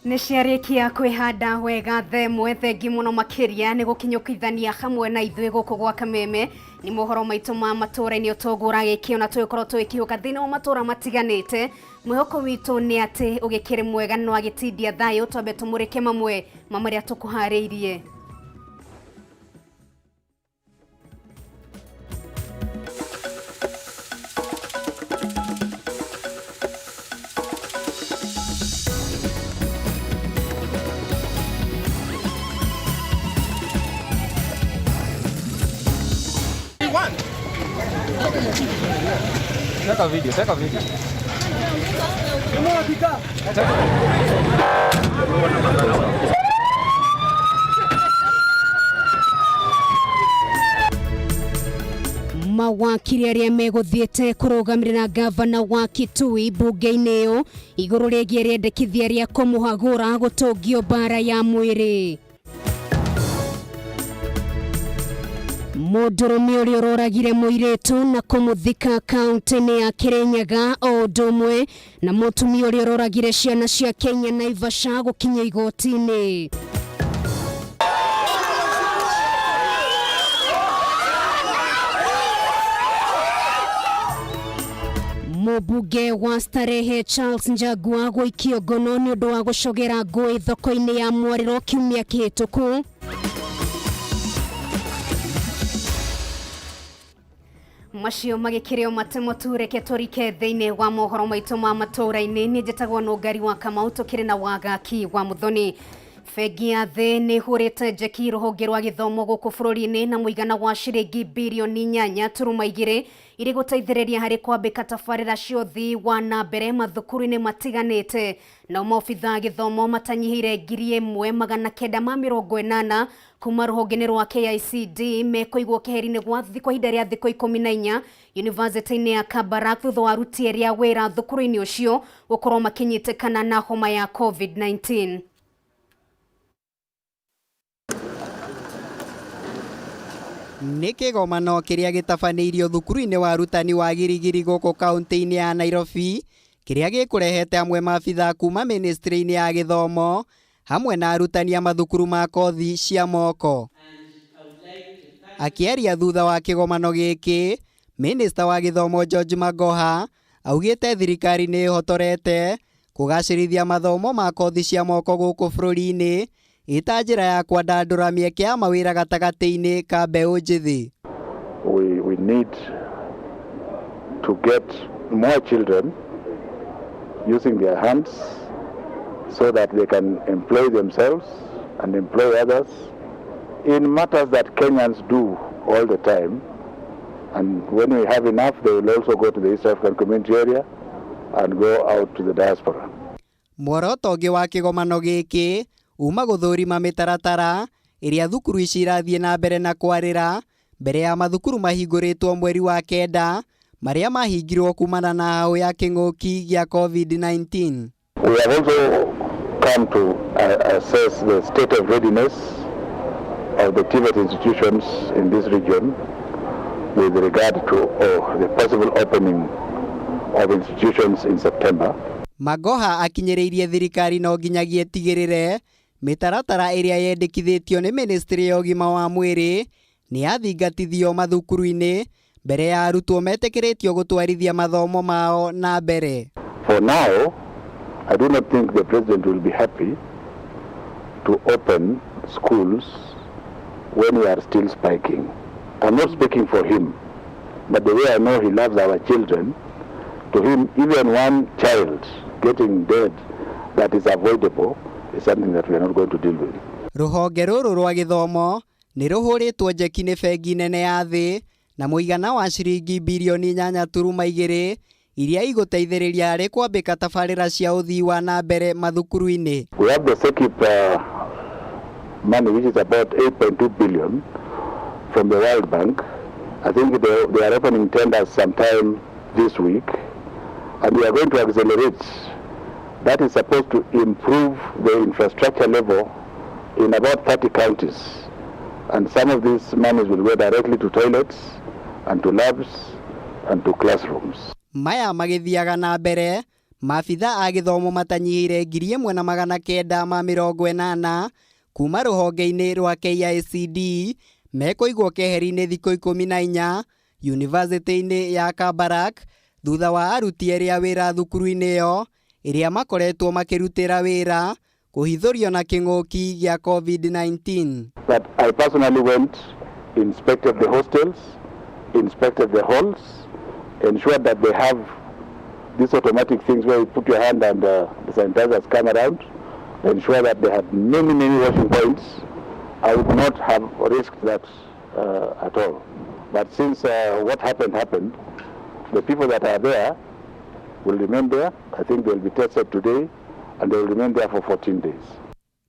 Nĩ ciarĩkia kwĩhanda wega themwe. Thengi mũno makĩria nĩ gũkinyũkithania hamwe na ithuĩ gũkũ gwa Kameme. Nĩ mohoro maitũ ma matũũra-inĩ ũtongu ũragĩkio na tũgĩkorwo tũgĩkiũka thĩinĩ wa matũũra matiganĩte. Mwĩhoko witũ nĩ atĩ ũgĩkĩrĩ mwega no agĩtindia thayũ. Twambe tũmũrĩke mamwe ma marĩa tũkũharĩirie. Take a video, take a video. Mawakiri arĩa megũthiĩte kũrũgamĩrĩra ngavana wa Kitui mbunge-inĩ ĩyo igũrũ rĩgiĩ rĩendekithia rĩa kũmũhagũra gũtũngio mbara ya mwĩrĩ. Mũndũrũme ũrĩa ũroragire mũirĩtu na kũmũthika kaunti-inĩ ya Kĩrĩnyaga o ũndũ ũmwe na mũtumia ũrĩa ũroragire ciana ciake inya Naivasha gũkinya igoti-inĩ. Mũmbunge wa Starehe Charles Njagua gũikio ngono nĩ ũndũ wa gũcogera ngũĩ thoko-inĩ ya Mwarĩro kiumia kĩhĩtũku. Macio magĩkĩrĩ o matemo tu, reke tũrike thĩinĩ wa mohoro maitũ ma matũũra-inĩ. Niĩ njĩtagwo Nũngari wa Kamau, tũkĩrĩ na Wagaki wa Mũthoni. Bengi ya Thĩ nĩ ĩhũrĩte njeki rũhonge rwa gĩthomo gũkũ bũrũri-inĩ na mũigana wa ciringi birioni 8.2 irĩ gũteithĩrĩria harĩ kwambĩka tabarĩra cia ũthii wa na mbere mathukuru-inĩ matiganĩte. Nao maobithaa a gĩthomo matanyihĩire 1980 kuma rũhonge-inĩ rwa KICD mekũigwo keheri-inĩ gwa kwa ihinda rĩa thikũ 14 yunivasĩtĩ-inĩ ya Kabarak thutha wa aruti erĩ a wĩra thukuru-inĩ ũcio gũkorwo makĩnyitĩkana na homa ya COVID-19. Nĩ kĩgomano kĩrĩa gĩtabanĩirio thukuru-inĩ wa arutani wa Girigiri gũkũ kaunti-inĩ ya Nairobi, kĩrĩa gĩkũrehete amwe maabithaa kuma mĩnĩstrĩ-inĩ ya gĩthomo hamwe na arutani a mathukuru ma kothi cia moko. Akĩaria thutha wa kĩgomano gĩkĩ, Mĩnĩsta wa gĩthomo George Magoha augĩte thirikari nĩ ĩhotorete kũgacĩrithia mathomo ma kothi cia moko gũkũ bũrũri-inĩ ĩta njĩra ya kwandandũra mĩeke ya mawĩra gatagatĩ-inĩ ka mbeũ njĩthĩ. We need to get more children using their hands so that they can employ themselves and employ others in matters that Kenyans do all the time. And when we have enough, they will also go to the East African Community area and go out to the diaspora. Muoroto ũngĩ wa kĩgomano gĩkĩ uma gũthũrima mĩtaratara ĩrĩa thukuru ici irathiĩ na mbere na kwarĩra mbere ya mathukuru mahingũrĩtwo mweri wa kenda marĩa mahingirwo kumana na hau ya kĩng'ũki gĩa COVID-19. We have also come to assess the state of readiness of the TVET institutions in this region with regard to the possible opening of institutions in September. Magoha akinyĩrĩirie thirikari no nginyagia ĩtigĩrĩre mĩtaratara ĩrĩa yendekithĩtio nĩ ministry ya ũgima wa mwĩrĩ nĩ yathingatithio mathukuru-inĩ mbere ya arutwo metĩkĩrĩtio gũtwarithia mathomo mao na mbere. For now, I do not think the president will be happy to open schools when we are still spiking. I'm not speaking for him, but the way I know he loves our children, to him, even one child getting dead that is avoidable is something that we are not going to deal with. Rũhonge rũrũ rwa gĩthomo nĩ rũhũrĩtwo njeki nĩ bengi nene ya thĩ na mũigana wa ciringi birioni 8.2 iria igũteithĩrĩria harĩ kwambĩka tabarĩra cia ũthii wa na mbere mathukuru-inĩ. We have the SEKIP money, which is about 8.2 billion from the World Bank. I think they are opening tenders sometime this week, and we are going to accelerate. That is supposed to improve the infrastructure level in about 30 counties. And some of these monies will go directly to toilets and to labs and to classrooms. Maya magĩthiaga na mbere. Maabitha a gĩthomo matanyihĩire 1980 kuma rũhonge-inĩ rwa KICD mekũigwo keheri-inĩ thikũ 14 yunivasĩtĩ-inĩ ya Kabarak thutha wa aruti erĩ a wĩra thukuru-inĩ ĩyo ĩrĩa makoretwo makĩrutĩra wĩra kũhithũrio na kĩng'ũki gĩa COVID-19. That I personally went, inspected the hostels, inspected the halls, ensured that they have these automatic things where you put your hand and the sanitizers come around, ensure that they had many, many washing points. I would not have risked that at all. But since what happened happened, the people that are there will remain there. I think they'll be tested today and they will remain there for 14 days.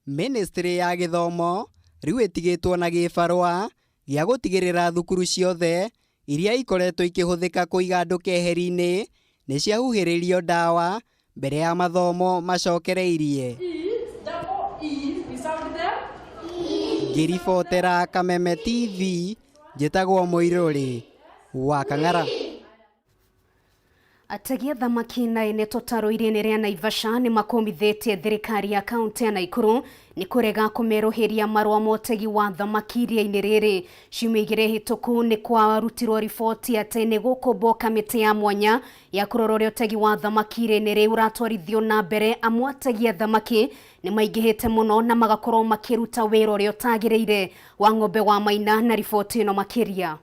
Ministry ya gĩthomo rĩu ĩtigĩtwo na gĩbarũa gĩa gũtigĩrĩra thukuru ciothe iria ikoretwo ikĩhũthĩka kũiga andũ keheri-inĩ nĩ ciahuhĩrĩrio ndawa mbere ya mathomo macokereirie. Ngĩribotera Kameme TV, njĩtagwo Mũirũrĩ wa Kang'ara. Ategi a thamaki na ene tũtarũ iria-inĩ rĩa Naivasha nĩ makũmithĩtie thirikari ya kaunti ya Nakuru nĩ kũrega kũmerũhĩria marũa ma ũtegi wa thamaki iria-inĩ rĩrĩ. Ciumia igĩrĩ hĩtũku nĩ kwarutirwo riboti atĩ nĩ gũkũmbwo kamĩtĩ ya mwanya ya kũrora ũrĩa ũtegi wa thamaki iria-inĩ rĩu ũratwarithio na mbere, amu ategi a thamaki nĩ maingĩhĩte mũno na magakorwo makĩruta wĩra ũrĩa ũtagĩrĩire. Wa Ng'ombe wa Maina na riboti ĩno makĩria.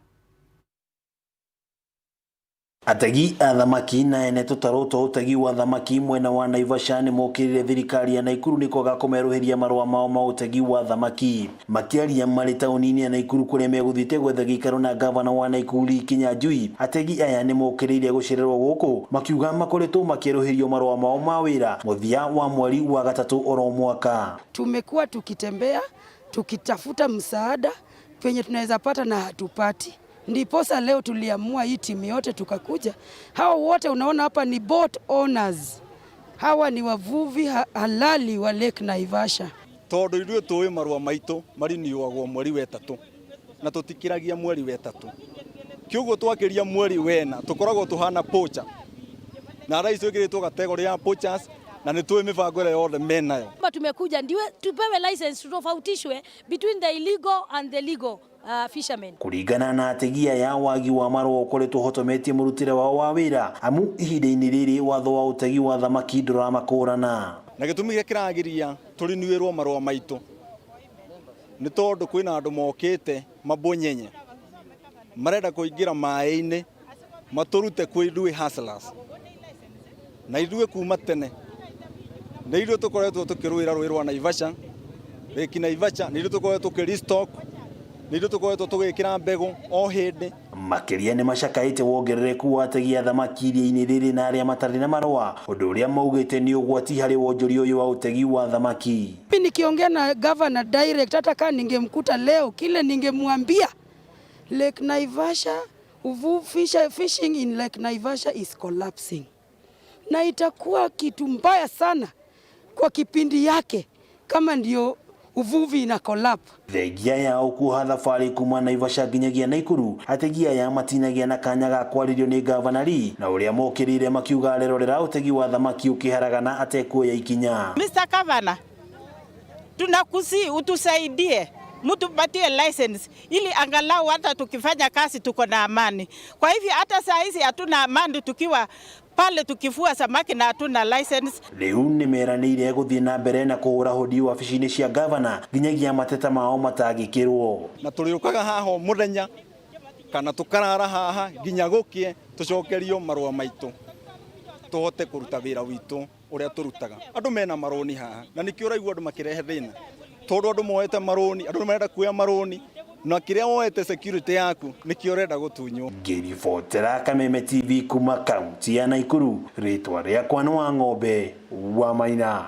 Ategi a thamaki na ene tũtarũ twa ũtegi wa thamaki mwena wa Naivasha nĩ mokĩrĩire thirikari ya Nakuru nĩ kwaga kũmerũhĩria marũa mao ma ũtegi wa thamaki. Makĩaria marĩ taũni-inĩ ya Nakuru kũrĩa megũthiĩte gwetha gĩikaro na gavana wa Nakuru Lee Kinyanjui, ategi aya nĩ mokĩrĩire gũcererwo gũkũ makiuga makoretwo makĩerũhĩrio marũa mao ma wĩra mũthia wa mweri wa gatatũ oro mwaka. Tumekuwa tukitembea tukitafuta msaada penye tunaweza pata na hatupati. Ndiposa leo tuliamua hii timu yote tukakuja. Hawa wote unaona hapa ni boat owners. Hawa ni wavuvi halali wa Lake Naivasha. Tondu ithuĩ tũĩ marũa maitũ mariniũagwo mweri wa ĩtatũ na tũtikĩragia mweri wa ĩtatũ, kĩũguo twakĩria mweri wena tũkoragwo tũhana poacher, na thaa ici twĩkĩrĩtwo category ya poachers na nĩ tũĩ mĩbango ĩrĩa yothe menayo. Tumekuja ndiwe tupewe license tutofautishwe between the illegal and the legal fishermen. Kũringana na ategi aya wagi wa marũa ũkoretwo ũhotometie mũrutĩre wao wa wĩra amu ihinda-inĩ rĩrĩ watho wa ũtegi wa thamaki ndũramakũrana. Na gĩtũmi kĩrĩa kĩragiria tũriniwĩrwo marũa maitũ nĩ tondũ kwĩna andũ mokĩte mabonyenye marenda kũingĩra maĩ-inĩ matũrute kwĩ ithuĩ hustlers, na ithuĩ kuma tene nĩ ithuĩ tũkoretwo tũkĩrũĩra rũĩ rwa Naivasha, Lake Naivasha, nĩ ithuĩ tũkoretwo tũkĩ restock, nĩ ithuĩ tũkoretwo tũgĩkĩra mbegũ o hĩndĩ. Makĩria nĩ macakaĩte wongerereku wa ategi a thamaki iria-inĩ rĩrĩ na arĩa matarĩ na marũa, ũndũ ũrĩa maugĩte nĩ ũgwati harĩ wonjoria ũyũ wa ũtegi wa thamaki. Mimi nikiongea na governor direct, hata kama ningemkuta leo, kile ningemwambia, Lake Naivasha, uvuvi, fishing in Lake Naivasha is collapsing. Na itakuwa kitu mbaya sana kwa kipindi yake kama ndio uvuvi ina collapse. Thengia yao kuoha thabarĩ kuma Naivasha nginyagia Nakuru, ategi aya matinagia na kanya ga kwarĩrio nĩ gavana Lee na ũrĩa mokĩrĩire makiuga arerorera ũtegi wa thamaki ũkĩharagana atekuoya ikinya. Mr. Governor, tunakusi utusaidie, mtupatie license ili angalau hata tukifanya kazi tuko na amani. Kwa hivyo hata saa hizi hatuna amani tukiwa pale tukifua samaki na hatuna license. Rĩu nĩ meranĩire gũthiĩ na mbere na kũhũra hodi wabici-inĩ cia gavana nginyagia mateta mao matangĩkĩrwo. Na tũrĩũkaga haha o mũthenya kana tũkarara haha nginya gũkĩe tũcokerio marũa maitũ tũhote kũruta wĩra witũ ũrĩa tũrutaga. Andũ mena marũni haha na nĩkĩo ũraigua andũ makĩrehe thĩna, tondũ andũ moete marũni, andũ marenda kuoya marũni na kĩrĩa woete security yaku nĩkĩo ũrenda gũtunywo. Ngĩribotera Kameme TV kuma kaunti ya Nakuru, rĩtwa rĩakwa nĩ wa Ng'ombe wa Maina.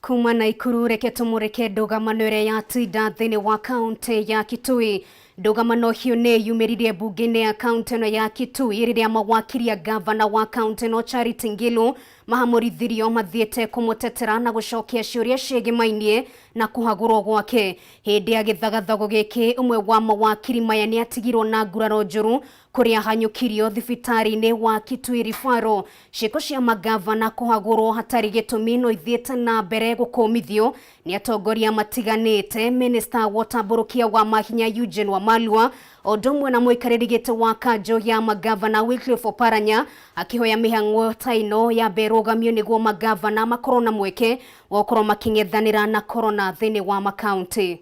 Kuma Nakuru reke tũmũrĩke ndũgamano ĩrĩa yatinda thĩinĩ wa kaunti ya Kitui. Ndũgamano hiũ nĩ yumĩririe mbunge-inĩ ya kaunti ĩno ya Kitui rĩrĩa mawakiri a gavana wa kaunti ĩno Charity Ngilu mahamũrithirio mathiĩte kũmũtetera na gũcokia ciũria ciĩgĩmainie na kũhagũrwo gwake. Hĩndĩ ya gĩthagathago gĩkĩ ũmwe wa mawakiri maya nĩ atigirwo na nguraro njũru kũrĩa hanyũkirio thibitarĩ-inĩ wa Kitui Referral. Ciĩko cia magavana kũhagũrwo hatarĩ gĩtũmi no ithiĩte na mbere gũkũmithio nĩ atongoria matiganĩte. Minista wa ũtambũrũkia wa mahinya Eugene Wamalwa o ũndũ ũmwe na mũikarĩri gĩtĩ wa kanjũ ya magavana Wycliffe Oparanya akĩhoya mĩhang'o ta ĩno yambe ĩrũgamio nĩguo magavana makorwo na mweke wa gũkorwo makĩng'ethanĩra na corona thĩinĩ wa makaunti.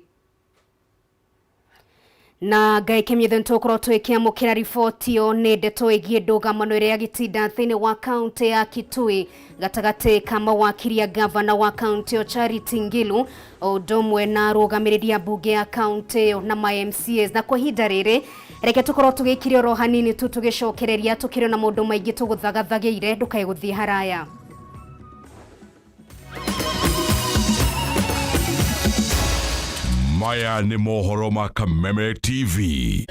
Na Ngai kĩmĩthĩ nĩtũgũkorwo twĩkĩamũkĩra riboti ĩyo nĩ ndeto ĩgiĩ ndũgamano ĩrĩa yagĩtinda thĩinĩ wa kaunti ya Kitui gatagatĩ ka mawakiri a gavana wa kaunti ĩyo Charity Ngilu o ũndũ ũmwe na arũgamĩrĩri a mbunge ya kaunti ĩyo na ma MCAs. Na kwa ihinda rĩrĩ reke tũkorwo tũgĩikire oro hanini tu tũgĩcokereria tũkĩrĩ na maũndũ maingĩ tũgũthagathagĩire, ndũkae gũthiĩ haraya. Maya nĩ mohoro ma Kameme TV.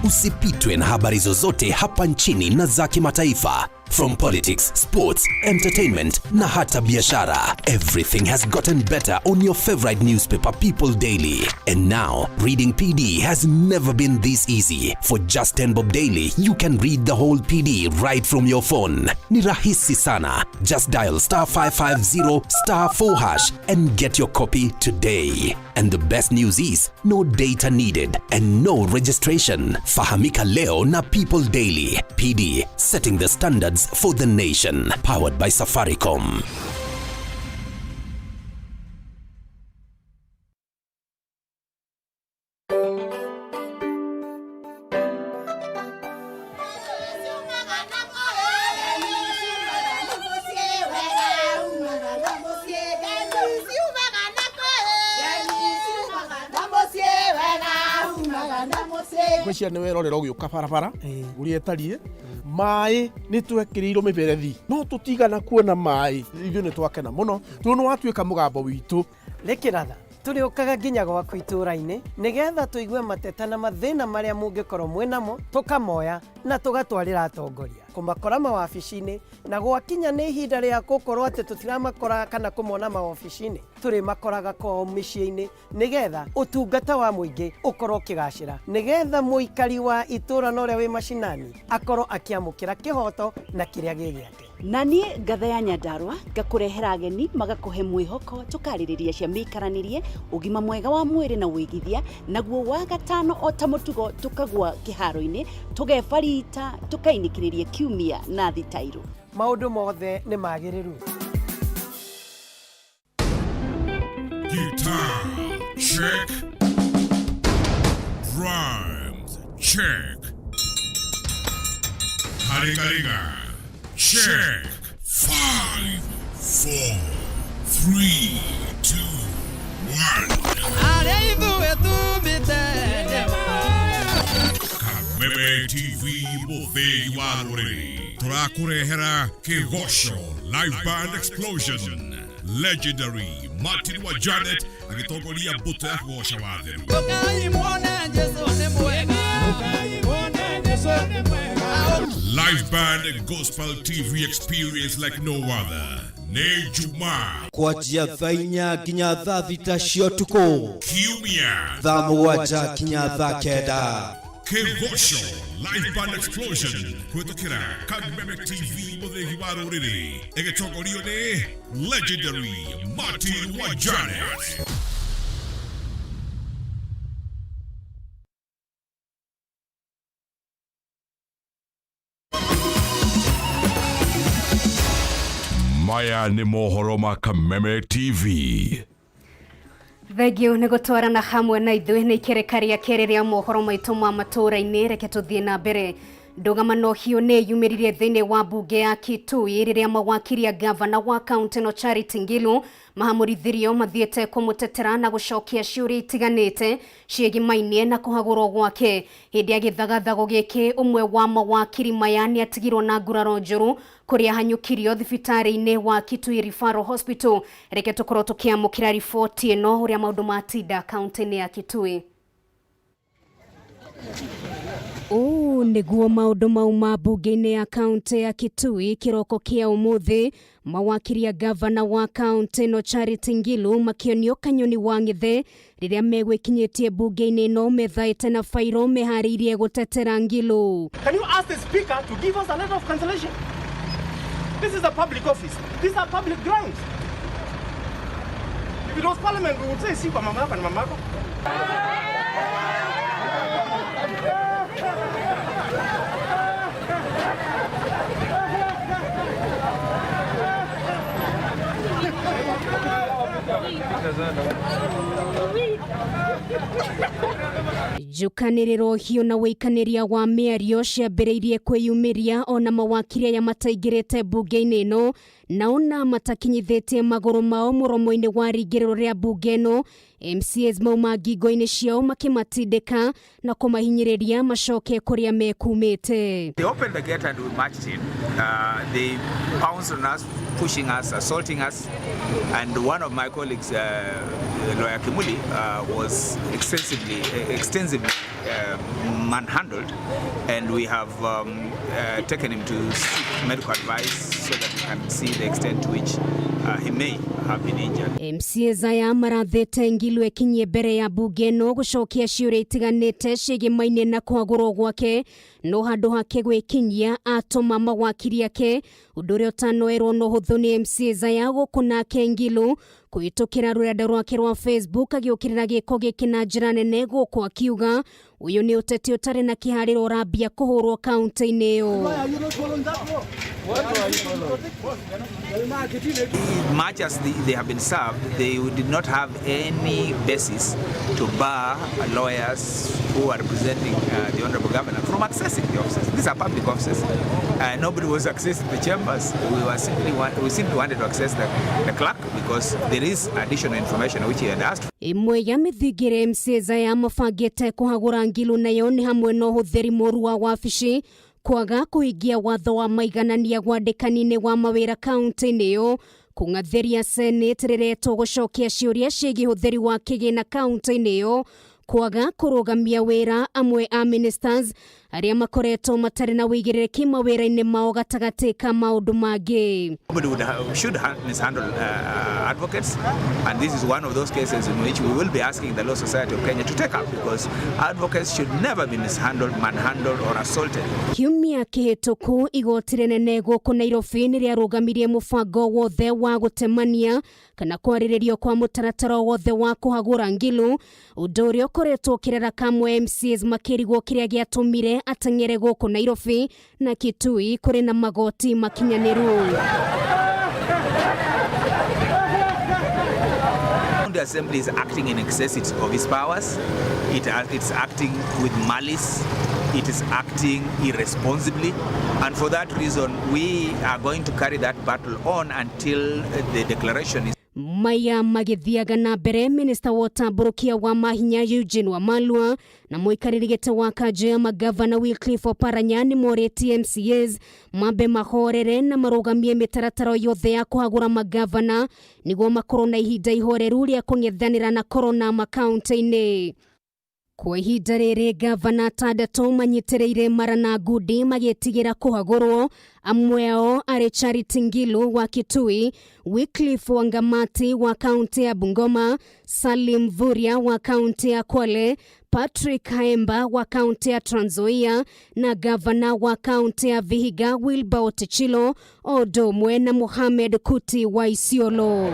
Usipitwe na habari zozote hapa nchini na za kimataifa. From politics, sports, entertainment na hata biashara. Everything has gotten better on your favorite newspaper, People Daily. And now, reading PD has never been this easy. For just 10 bob daily, you can read the whole PD right from your phone. Ni rahisi sana. Just dial star 550 star 4 hash and get your copy today. And the best news is, no data needed and no registration. Fahamika leo na People Daily. PD, setting the standards for the nation. Powered by Safaricom. Ngwĩciria nĩ werorera ũgĩũka barabara ũrĩa ĩtariĩ maĩ nĩ twekĩrĩirwo mĩberethi no tũtigana kuona maĩ ithuĩ nĩ twakena mũno tondũ nĩ watuĩka mũgambo witũ. Rĩkĩratha tũrĩũkaga nginya gwaku itũũra-inĩ nĩgetha tũigue mateta na mathĩna marĩa mũngĩkorwo mwĩ namo, tũkamoya na tũgatwarĩra atongoria kũmakora mawabici-inĩ, na gwakinya nĩ ihinda rĩa gũkorwo atĩ tũtiramakora kana kũmona mawabici-inĩ, tũrĩmakoraga kwao mĩciĩ-inĩ nĩgetha ũtungata wa mũingĩ ũkorwo ũkĩgacĩra, nĩgetha mũikari wa itũũra na ũrĩa wĩ macinani akorwo akĩamũkĩra kĩhoto na kĩrĩa gĩ gĩake. Na niĩ ngatha ya Nyandarua ngakũrehera ageni magakũhe mwĩhoko, tũkarĩrĩria cia mĩikaranĩrie, ũgima mwega wa mwĩrĩ na ũigithia, naguo wa gatano o ta mũtugo tũkagwa kĩharo-inĩ, tũgebarita, tũkainĩkĩrĩria kiumia na thitairũ. Maũndũ mothe nĩ magĩrĩru. Guitar, check. Drums, check. Haringaringa, check. 5, 4, 3, 2, 1. Kameme TV mũthĩgi wa rũrĩrĩ tũrakũrehera Kĩgoco Live Band Explosion. Legendary Martin wa Janet agĩtongoria mbũtũ ya kũgoca watheru. Live Band Gospel TV experience like no other. Nĩ Jumaa kwanjia thaa inya nginya thaa thita cia ũtukũ, Kiumia thaa mũgwanja nginya thaa kenda. Kĩgoco Live Band Explosion kũhetũkĩra Kameme TV mũthĩgi wa rũrĩrĩ ĩgĩtongorio nĩ Legendary Martin wa Janet. Maya nĩ mohoro ma Kameme TV. Thengio nĩ gũtwarana hamwe na ithuĩ nĩ ikereka rĩa kerĩ rĩa mohoro maitũ ma matũũra-inĩ. Reke tũthiĩ na mbere. Ndũgamano hiũ nĩ yumĩrire thĩinĩ wa mbunge ya Kitui rĩrĩa mawakiri a gavana wa kaunti ĩno Charity Ngilu mahamũrithirio mathiĩte kũmũtetera na gũcokia ciũria itiganĩte ciĩgimainie na kũhagũrwo gwake. Hĩndĩ ya gĩthagathago gĩkĩ ũmwe wa mawakiri maya nĩ atigirwo na nguraro njũru Kũrĩa hanyũkirio thibitarĩ-inĩ wa Kitui Referral Hospital. Reke tũkorwo tũkĩamũkĩra riboti ĩno ũrĩa maũndũ matinda kaunti-inĩ ya Kitui. Ũũ nĩguo maũndũ mauma mbunge-inĩ ya kaunti ya Kitui kĩroko kĩa ũmũthĩ. Mawakiri a gavana wa kaunti ĩno Charity Ngilu makĩonio kanyoni wa ng'ethe rĩrĩa megwĩkinyĩtie mbunge-inĩ ĩno methaĩte na bairo meharĩirie gũtetera Ngilu. Can you ask the speaker to give us a letter of cancellation? This is a public office. These are public grounds. If it was parliament, we would say si kwa mama yako na mama yako. Njukanĩrĩro hiũ na wĩikanĩria wa mĩario ciambĩrĩirie kwĩyumĩria ona mawakiri aya mataingĩrĩte mbunge-inĩ ĩno na ona matakinyithĩtie magũrũ mao mũromo-inĩ wa rĩingĩrĩro rĩa mbunge ĩno. MCAs mauma ngingo-inĩ ciao makĩmatindĩka na kũmahinyĩrĩria macoke kũrĩa mekumĩte. They opened the gate and we marched in. They pounced on us, pushing us, assaulting us, and one of my colleagues, Lawyer Kimuli, was extensively manhandled, and we have taken him to seek medical advice so that we can see the extent to which he may have been injured. MCAs aya marathĩte Ngilu ekinyie mbere ya mbunge ĩno gũcokia ciũria itiganĩte ciĩgĩmaine na kwagũrwo gwake, no handũ hake gwĩkinyia atũma mawakiri ake, ũndũ ũrĩa ũtanoerwo na ũhũthũ nĩ MCAs aya gũkũ nake Ngilu kũhĩtũkĩra rũrenda rwake rwa Facebook agĩũkĩrĩra gĩko gĩkĩ na njĩra nene gũkũ akiuga ũyũ nĩ ũteti ũtarĩ na kĩharĩro ũrambia kũhũrwo kaunti-inĩ ĩyo. Much as they have been served, they did not have any basis to bar lawyers who are representing the Honorable Governor from accessing the offices. These are public offices. Nobody was accessing the chambers. We simply wanted to access the clerk because there is additional information which he had asked for. Ĩmwe ya mĩthingi ĩrĩa MCAs aya mabangĩte kũhagũra Ngilu nayo nĩ hamwe na ũhũthĩri mũru wa wabici, kwaga kũhingia watho wa maiganania wandĩkani-inĩ wa mawĩra kaunti-inĩ ĩyo, kũng'athĩria Senate rĩretwo gũcokia ciũria ciĩgiĩ ũhũthĩri wa kĩgĩna kaunti-inĩ ĩyo, kwaga kũrũgamia wĩra amwe a ministers arĩa makoretwo matarĩ na wĩigĩrĩrĩki mawĩra-inĩ mao gatagatĩ ka maũndũ mangĩ. Nobody should mishandle advocates, and this is one of those cases in which we will be asking the Law Society of Kenya to take up, because advocates should never be mishandled, manhandled or assaulted. Kiumia kĩhĩtũku igoti rĩnene gũkũ Nairobi nĩrĩarũgamirie mũbango wothe wa gũtemania kana kwarĩrĩrio kwa mũtaratara wothe wa kũhagũra Ngilu, ũndũ ũrĩa ũkoretwo ũkĩrera kamwe MCAs makĩrigwo kĩrĩa gĩatũmire ateng'ere gũkũ Nairobi na Kitui kũrĩ na magoti makinyanĩru. The Assembly is acting in excess of its powers. It's acting with malice. It is acting irresponsibly. And for that reason, we are going to carry that battle on until the declaration is. Maya magĩthiaga na mbere, minista wa ũtambũrũkia wa mahinya Eugene Wamalwa na mũikarĩri gĩtĩ wa kanjũ ya magavana Wycliffe Oparanya nĩ morĩtie MCAs mambe mahorere na marũgamie mĩtaratara yothe ya kũhagũra magavana nĩguo makorwo na ihinda ihoreru rĩa kũng'ethanĩra na korona makaunti-inĩ. Kwa ihinda rĩrĩ gavana atandatũ manyitĩrĩire mara na ngundi magĩtigĩra kũhagũrwo, amwe ao arĩ Charity Ngilu wa Kitui, Wycliffe Wangamati wa kaunti ya Bungoma, Salim Vuria wa kaunti ya Kwale, Patrick Haemba wa kaunti ya Trans Nzoia na gavana wa kaunti ya Vihiga Wilbur Ottichilo, o ũndũ ũmwe na Mohamed Kuti wa Isiolo.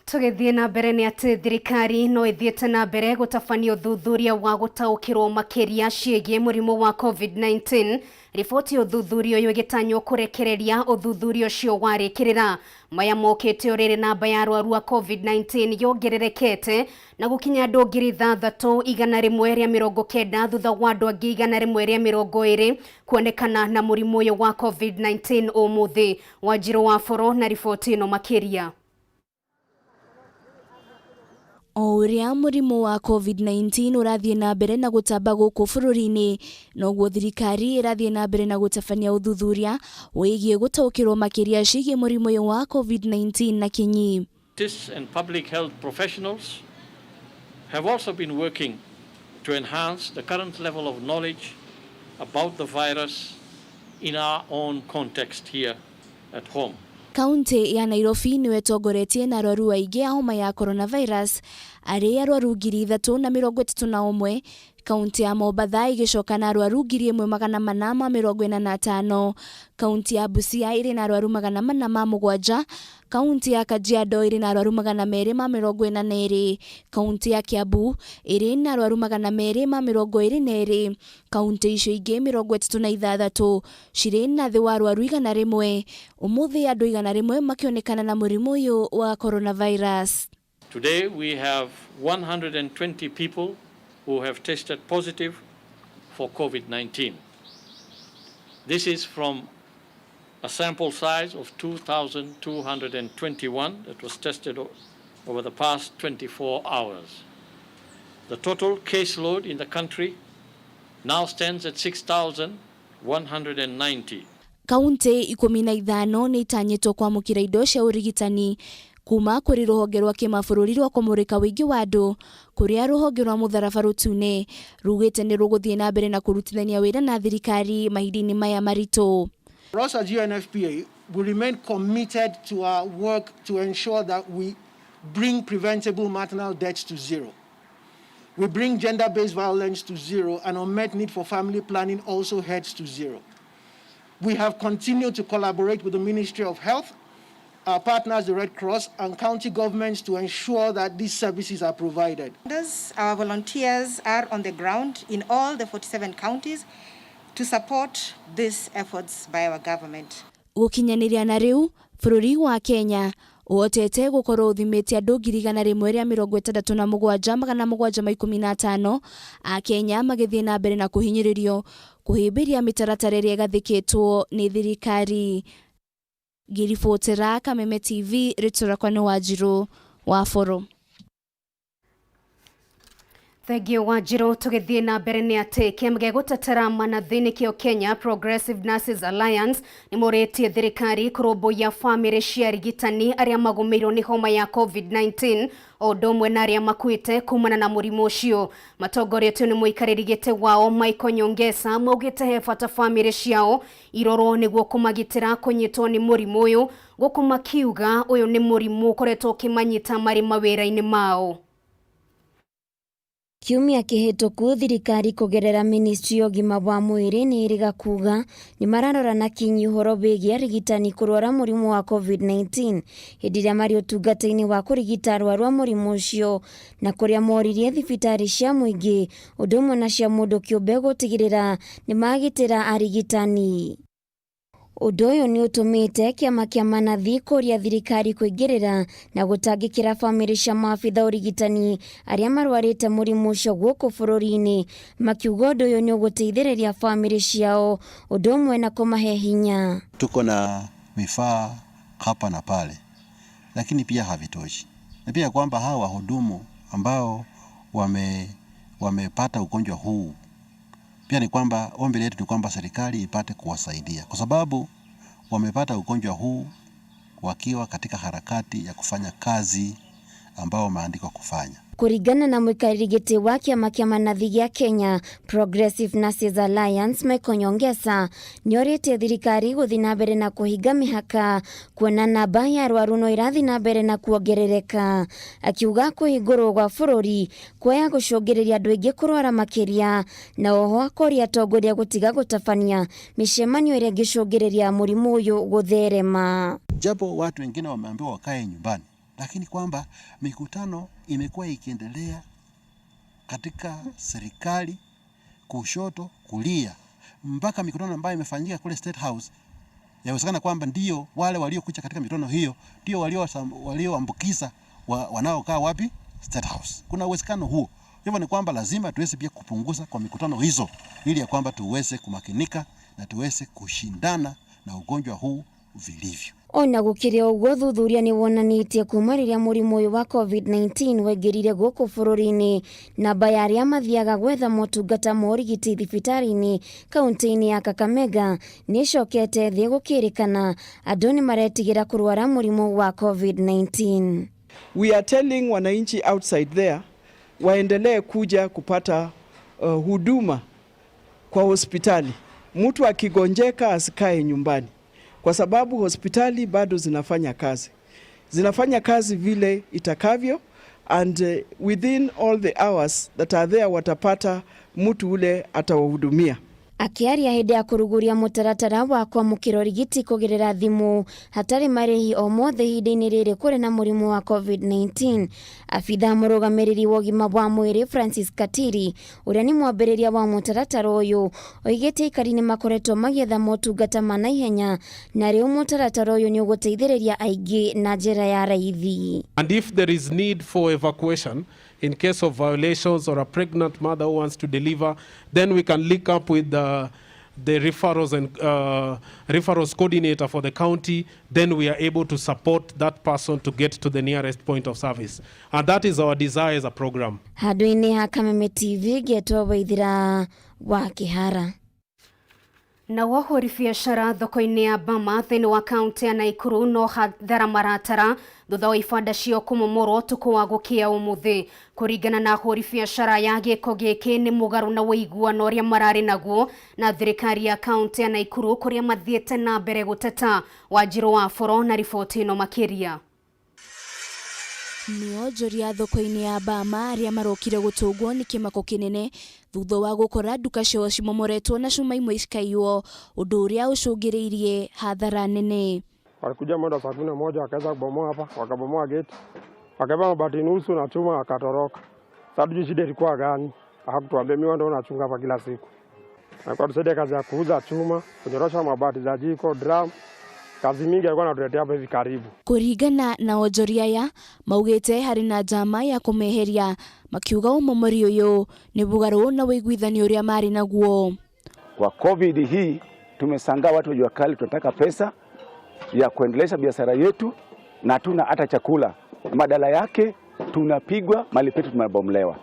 Tũgĩthiĩ na mbere nĩ atĩ thirikari no ĩthiĩte na mbere gũtabania ũthuthuria wa gũtaũkĩrwo makĩria ciĩgiĩ mũrimũ wa COVID-19. Riboti ya ũthuthuria ũyũ ĩgĩtanywo kũrekereria ũthuthuria ũcio warĩkĩrĩra. Maya mokĩte o rĩrĩ namba ya arwaru a COVID-19 yongererekete na gũkinya andũ 6,190 thutha wa andũ angĩ 120 kuonekana na mũrimũ ũyũ wa COVID-19 ũmũthĩ. Wanjirũ wa Boro na riboti ĩno makĩria. O ũrĩa mũrimũ wa COVID-19 ũrathiĩ na mbere na gũtamba gũkũ bũrũri-inĩ, noguo thirikari ĩrathiĩ na mbere na gũtabania ũthuthuria wĩgiĩ gũtaũkĩrwo makĩria ciĩgiĩ mũrimũ ũyũ wa COVID-19 na kinyi. Scientists and public health professionals have also been working to enhance the current level of knowledge about the virus in our own context here at home. Kaunti ya Nairobi nĩyo ĩtongoretie na arwaru aingĩ a homa ya coronavirus arĩ arwaru 3,031, kaunti ya Mombatha ĩgĩcoka na arwaru 1,445, kaunti ya Busia ĩrĩ na arwaru 407, kaunti ya Kajiado ĩrĩ na arwaru 242, kaunti ya Kiambu ĩrĩ na arwaru 222, kaunti icio ingĩ 36 cirĩ na thĩ wa arwaru 100. Ũmũthĩ andũ 100 makĩonekana na mũrimũ ũyũ wa coronavirus. Today we have 120 people who have tested positive for COVID-19. This is from a sample size of 2,221 that was tested over the past 24 hours. The total caseload in the country now stands at 6,190. Kaunti 15 nĩ itanyĩtwo kwamũkĩra indo cia ũrigitani kuma kũrĩ rũhonge rwa kĩmabũrũri rwa kũmũrĩka ũingĩ wa andũ kũrĩa rũhonge rwa mũtharaba rũtune rugĩte nĩ rũgũthiĩ na mbere na kũrutithania wĩra na thirikari mahinda-inĩ maya maritũ. For us as UNFPA, we remain committed to our work to ensure that we bring preventable maternal deaths to zero. We bring gender-based violence to zero, and unmet need for family planning also heads to zero. We have continued to collaborate with the Ministry of Health, our partners, the Red Cross, and county governments to ensure that these services are provided. Our volunteers are on the ground in all the 47 counties to support these efforts by our government. Gũkinyanĩria na rĩu bũrũri wa Kenya ũhotete gũkorwo ũthimĩte andũ 167,715 a Kenya magĩthiĩ na mbere na kũhinyĩrĩrio kũhĩmbĩria mĩtaratara ĩrĩa ĩgathĩkĩtwo nĩ thirikari. Ngĩribotera Kameme TV, rĩtwa rĩakwa nĩ Wanjirũ wa Boro. Thengiũ Wanjirũ. Tũgĩthiĩ na mbere nĩ atĩ kĩama gĩa gũtetera manathi nĩkĩo Kenya Progressive Nurses Alliance nĩ morĩtie thirikari kũrũmbũiya bamĩrĩ cia arigitani arĩa magũmĩirwo nĩ homa ya COVID-19 o ũndũ ũmwe na arĩa makuĩte kumana na mũrimũ ũcio. Matongoretio nĩ mũikarĩri gĩtĩ wao Michael Nyongesa maugĩte he bata bamĩrĩ ciao irorwo nĩguo kũmagitĩra kũnyitwo nĩ mũrimũ ũyũ, gũkũ makiuga ũyũ nĩ mũrimũ ũkoretwo ũkĩmanyita marĩ mawĩra-inĩ mao. Kiumia kĩhĩtũku thirikari kũgerera ministry ya ũgima wa mwĩrĩ nĩ ĩrĩga kuga nĩ mararora na kinyi ũhoro wĩgiĩ arigitani kũrwara mũrimũ wa COVID-19 hĩndĩ ĩrĩa marĩ ũtungata-inĩ wa kũrigita arwaru a mũrimũ ũcio, na kũrĩa moririe thibitarĩ cia mũingĩ ũndũ ũmwe na cia mũndũ kĩũmbe gũtigĩrĩra nĩ magitĩra arigitani. Ũndũ ũyũ nĩ ũtũmĩte kĩama kĩa manathi kũria thirikari kũingĩrĩra na gũtangĩkĩra bamĩrĩ cia maabitha ũrigitani arĩa marwarĩte mũrimũ ũcio gũkũ bũrũri-inĩ, makiuga ũndũ ũyũ nĩ ũgũteithĩrĩria bamĩrĩ ciao ũndũ ũmwe na kũmahe hinya. Tuko na vifaa hapa na pale, lakini pia havitoshi, na pia kwamba hawa wahudumu ambao wamepata ugonjwa huu, pia ni kwamba ombi letu ni kwamba serikali ipate kuwasaidia kwa sababu wamepata ugonjwa huu wakiwa katika harakati ya kufanya kazi ambao wameandikwa kufanya. Kũringana na mũikarĩri gĩtĩ wa kĩama kĩa manathi gĩa Kenya Progressive Nurses Alliance Michael Nyongesa nĩorĩtie thirikari gũthiĩ na mbere na kũhinga mĩhaka kuona namba ya arwaru no ĩrathiĩ na mbere na kuongerereka, akiuga kũhingũrwo gwa bũrũri kuoya gũcũngĩrĩria andũ aingĩ kũrwara makĩria, na oho akoria atongoria gũtiga gũtabania mĩcemanio ĩrĩa ĩngĩcũngĩrĩria mũrimũ ũyũ gũtherema. Japo watu wengine wameambiwa wakae nyumbani, lakini kwamba mikutano imekuwa ikiendelea katika serikali kushoto kulia, mpaka mikutano ambayo imefanyika kule State House. Yawezekana kwamba ndio wale waliokuja katika mikutano hiyo ndio walioambukiza wanaokaa wapi State House. Kuna uwezekano huo. Hivyo ni kwamba lazima tuweze pia kupunguza kwa mikutano hizo ili ya kwamba tuweze kumakinika na tuweze kushindana na ugonjwa huu vilivyo. Ona gũkĩrĩ ũguo, ũthuthuria nĩ wonanĩtie kuma rĩrĩa mũrimũ ũyũ wa COVID-19 waingĩrire gũkũ bũrũri-inĩ, namba ya arĩa mathiaga gwetha motungata ma ũrigiti thibitarĩ-inĩ kaunti-inĩ ya Kakamega nĩ ĩcokete thĩ gũkĩrĩkana andũ nĩ maretigĩra kũrwara mũrimũ wa COVID-19. We are telling wananchi outside there waendelee kuja kupata huduma kwa hospitali. Mtu akigonjeka asikae nyumbani, kwa sababu hospitali bado zinafanya kazi, zinafanya kazi vile itakavyo and within all the hours that are there watapata mtu ule atawahudumia. Akĩaria hĩndĩ ya kũrugũria mũtaratara wa kwamũkĩra ũrigiti kũgerera thimũ hatarĩ marĩhi o mothe ihinda-inĩ rĩrĩ kũrĩ na mũrimũ wa COVID-19, abithaa mũrũgamĩrĩri wa ũgima wa mwĩrĩ Francis Katiri, ũrĩa nĩ mwambĩrĩria wa mũtaratara ũyũ, oigĩte aikari nĩ makoretwo magĩetha motungata ma naihenya na rĩu mũtaratara ũyũ nĩ ũgũteithĩrĩria aingĩ na njĩra ya raithi. And if there is need for evacuation, in case of violations or a pregnant mother who wants to deliver, then we can link up with the referrals and referrals coordinator for the county. Then we are able to support that person to get to the nearest point of service. And that is our desire as a program. Handũ-inĩ ha Kameme TV ngetwo Waithira wa Kĩhara. Na ahũri biacara thoko-inĩ ya Bama thĩinĩ wa kaunti ya Naikuru no hathara maratara thutha wa ibanda ciao kũmomorwo ũtukũ wa gũkĩa ũmũthĩ. Kũringana na ahũri biacara ya gĩko gĩkĩ nĩ mũgarũ na ũiguano ũrĩa mararĩ naguo na thirikari ya kaunti ya Naikuru kũrĩa mathiĩte na mbere gũteta. Wanjirũ wa Boro na riboti ĩno makĩria. Nĩ onjoria thoko-inĩ ya Bama arĩa marokire gũtũngwo nĩ kĩmako kĩnene thutha wa gũkora nduka ciao cimomoretwo na cuma imwe cikaiywo, ũndũ ũrĩa ũcũngĩrĩirie hathara nene. Walikuja mwendo saa 11 wakaweza kubomoa hapa, wakabomoa gate, wakaiba mabati nusu na chuma wakatoroka. Sasa hatujui shida ilikuwa gani, hawakutuambia. Mimi ndio nachunga hapa kila siku. Alikuwa tusaidia kazi ya kuuza chuma, kunyorosha mabati za jiko, drum, kazi mingi alikuwa anatuletea hapa hivi karibu. Kũringana na onjoria aya maugĩte harĩ na njama ya kũmeheria, makiuga ũmomori ũyũ nĩ mũgarũ na ũiguithanio ũrĩa marĩ naguo. Kwa COVID hii tumeshangaa watu wa jua kali tunataka pesa ya kuendelesha biashara yetu na hatuna hata chakula. Badala yake tunapigwa, mali petu tumebomolewa.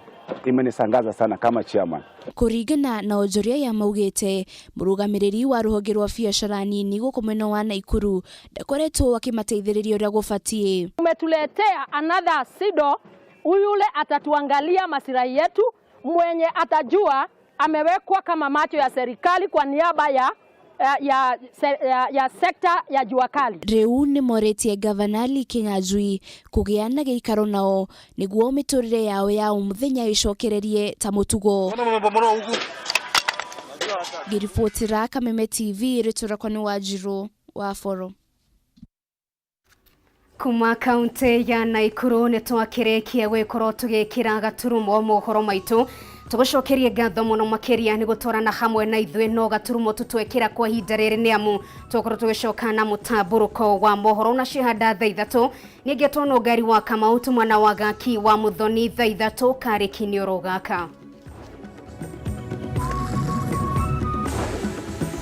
Imenishangaza sana kama chairman. Kũringana na onjoria aya maugĩte, mũrũgamĩrĩri wa rũhonge rwa biacara nini gũkũ mwena wa Naikuru ndakoretwo akĩmateithĩrĩria ũrĩa gũbatiĩ. Umetuletea another SIDO, yule atatuangalia masilahi yetu, mwenye atajua amewekwa kama macho ya serikali kwa niaba ya sekta ya jua kali. Rĩu nĩ morĩtie gavana Lee Kinyanjui kũgĩa na gĩikaro nao nĩguo mĩtũrĩre yao ya o mũthenya ĩcokererie ta mũtugo. Ngĩribotera Kameme TV, rĩtwa rĩakwa nĩ Wanjirũ wa Boro. Kuma kaunti ya Naikuru nĩ twakĩrĩkia gwĩkorwo tũgĩkĩra gaturumo mohoro maitũ. Tũgũcokerie ngatho mũno makĩria nĩ gũtwarana hamwe na ithuĩ, no gaturumo tũtwekĩra kwa ihinda rĩrĩ nĩ amu tũgũkorwo tũgĩcoka na mũtambũrũko wa mohoro na cihanda thaa 3. Nĩngĩtwo Nũngari wa Kamau, tumwana wa Gaki wa Muthoni, thaa 3 karĩki nĩ oro gaka.